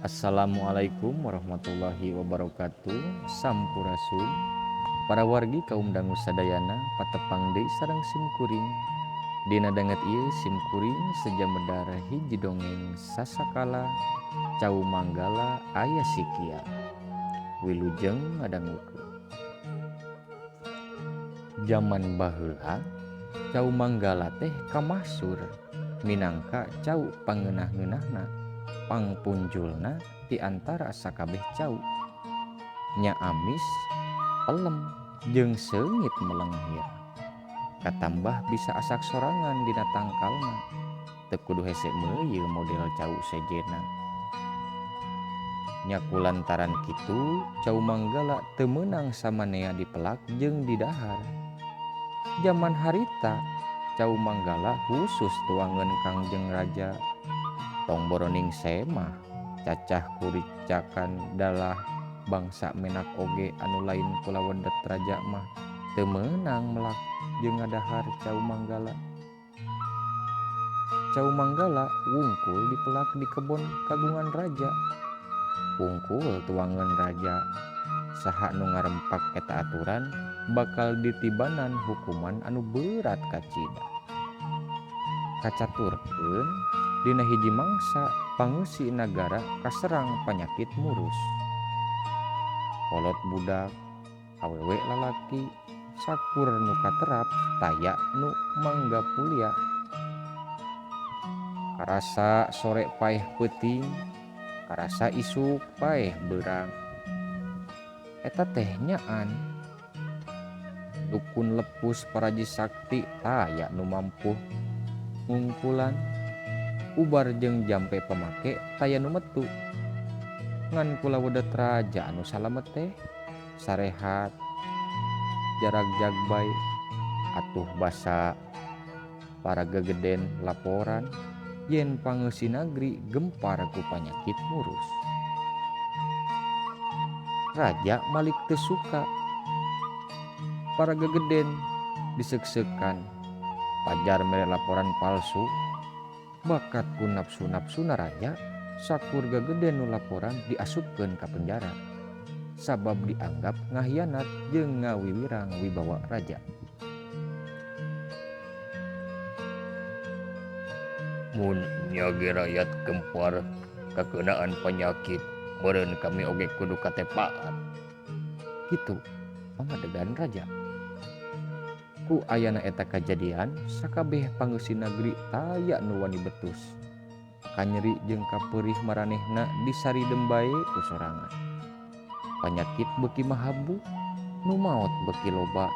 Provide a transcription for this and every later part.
Assalamualaikum warahmatullahi wabarakatuh. Sampurasun para wargi kaum dangu sadayana patepang deui sareng simkuring. Dina danget ieu simkuring seja medar hiji dongeng sasakala Cau Manggala aya sikia. Wilujeng ngadangukeun. Jaman baheula Cau Manggala teh kamasur minangka cau pangeunah-ngeunahna pangpunjulna ti antara sakabeh cau. Nya amis, pelem jeung seungit melenghir. Katambah bisa asak sorangan dina tangkalna. Teu kudu hese meuyeuh model cau sejenna. Nya kulantaran kitu Cau Manggala teu meunang samanea dipelak jeung didahar. Jaman harita Cau Manggala khusus tuangeun Kangjeng Raja. Tong boroning semah cacah kuricakan dalah bangsa menak oge anu lain kulawedet raja mah teu meunang melak jeung ngadahar Cau Manggala. Cau Manggala wungkul dipelak di kebon kagungan raja. Wungkul tuangeun raja. Saha nu ngarempak eta aturan bakal ditibanan hukuman anu berat kacida. Kacaturkeun dina hiji mangsa pangeusi nagara kaserang panyakit murus. Kolot budak, awewe lalaki, sakur nu katerap taya nu manggapulia. Karasa sore paeh peuting, karasa isuk paeh beurang. Eta teh nyaan. Dukun lepus paraji sakti taya nu mampuh ngungkulan. Ubar jeung jampe pamake taya nu metu. Ngan kulawedet raja anu salamet teh sarehat jarak jagbay atuh basa para gegeden laporan yen pangeusi nagri gempar ku panyakit murus. Raja malik teu suka. Para gegeden diseuk-seukan pajar mere laporan palsu. Bakat ku nafsu-nafsuna raja sakur gageden nu laporan diasupkeun ka penjara sabab dianggap ngahianat jeung ngawiwirang wibawa raja. Mun nyage rakyat gempar kakeunaan panyakit meureun kami oge kudu katepaan. Kitu pangadegan raja. Ku ayana eta kajadian sakabeh pangeusi nagri taya nu wani betus. Kanyeri jeung kapeurih maranehna disaridem bae ku sorangan. Panyakit beuki mahabu, nu maot beuki loba.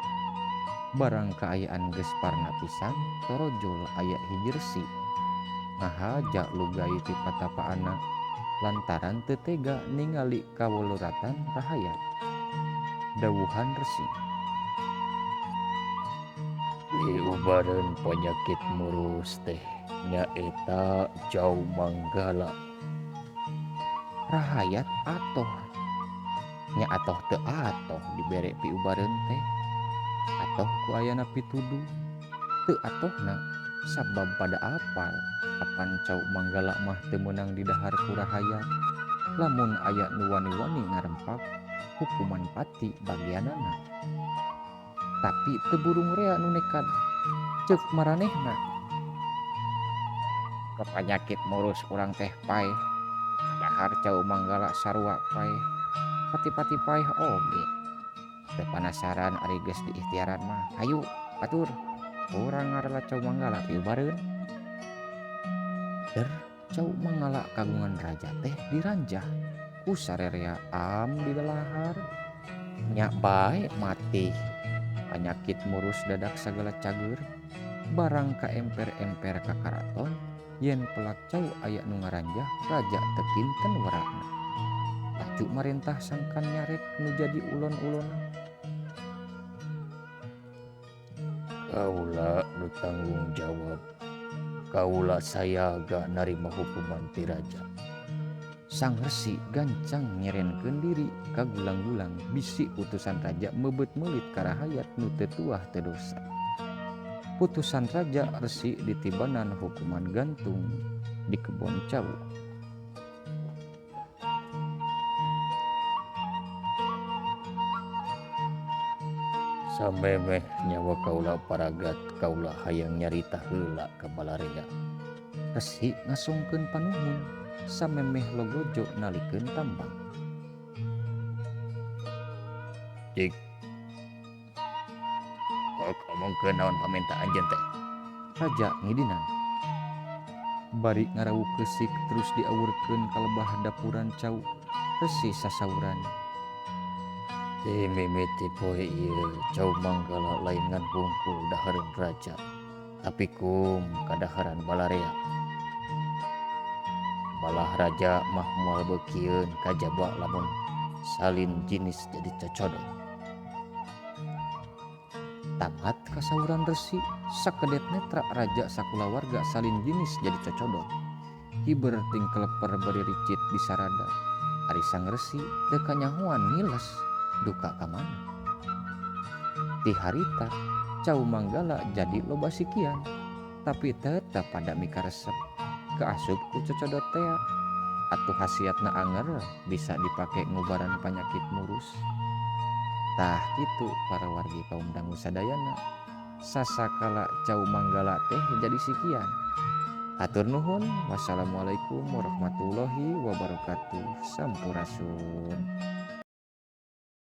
Barang kaayaan geus parna pisan torojol aya hiji resi. Ngahaja lugai ti patapaanna lantaran teu tega ningali kawoloratan rahayat. Dawuhan resi. Piubareun panyakit murus teh nyaeta Cau Manggala. Rahayat atoh. Nya atoh teu atoh dibere piubareun teh. Atoh ku ayana pituduh. Teu atohna sabab pada apal apan Cau Manggala mah teu meunang didahar ku rahayat. Lamun aya nu wani-wani ngarempak hukuman pati bagianana. Tapi teu burung rea nu nekat ceuk maranehna. Ka panyakit murus urang teh paeh, dahar Cau Manggala sarua paeh, pati-pati paeh oge. Teu panasaran ari geus diikhtiaran mah, hayu batur urang ngarela Cau Manggala piubareun. Der Cau Manggala kagungan raja teh diranjah ku sarerea am didalahar. Nya bae mati. Panyakit murus dadak sagala cager barang ka emper-emper ka karaton yen pelak cau aya nu ngaranjah raja teu kinten werakna. Laju marentah sangkan nyarek nu jadi ulon-ulona. Kaula nu tanggung jawab. Kaula sayaga narima hukuman ti raja. Sang resi gancang nyerenkeun diri ka gulang-gulang bisi utusan raja meubeut meulit ka rahayat nu teu tuah teu dosa. Putusan raja resi ditibanan hukuman gantung di kebon cau. Samemeh nyawa kaula paragat kaula hayang nyarita heula ka balarea. Resi ngasongkeun panuhun samemeh logojo nalikeun tambang. Cik. Kok omongkeun naon pamenta anjeun teh? Raja ngidinan. Bari ngarawuk keusik terus diawurkeun ka lebah dapuran cau. Resi sasauran. Ti mimiti poe ieu cau manggala lain ngan hungkul dahareun raja, tapi kum kadaharan balarea. Malah raja mah moal beukieun kajaba lamun salin jinis jadi cocodot. Tamat kasauran resi, sakedet netra raja sakulawarga salin jinis jadi cocodot. Hiber ting keleper bari ricit di sarada. Ari sang resi teu kanyahoan ngiles duka ka mana. Ti harita cau manggala jadi loba sikian, tapi tetep pada mikaresep. Kaasup ku cocodot tea. Atuh khasiatna anger bisa dipake ngubaran panyakit murus. Tah kitu para wargi kaum dangu sadayana. Sasakala cau manggala teh jadi sikian. Hatur nuhun. Wassalamualaikum warahmatullahi wabarakatuh. Sampurasun.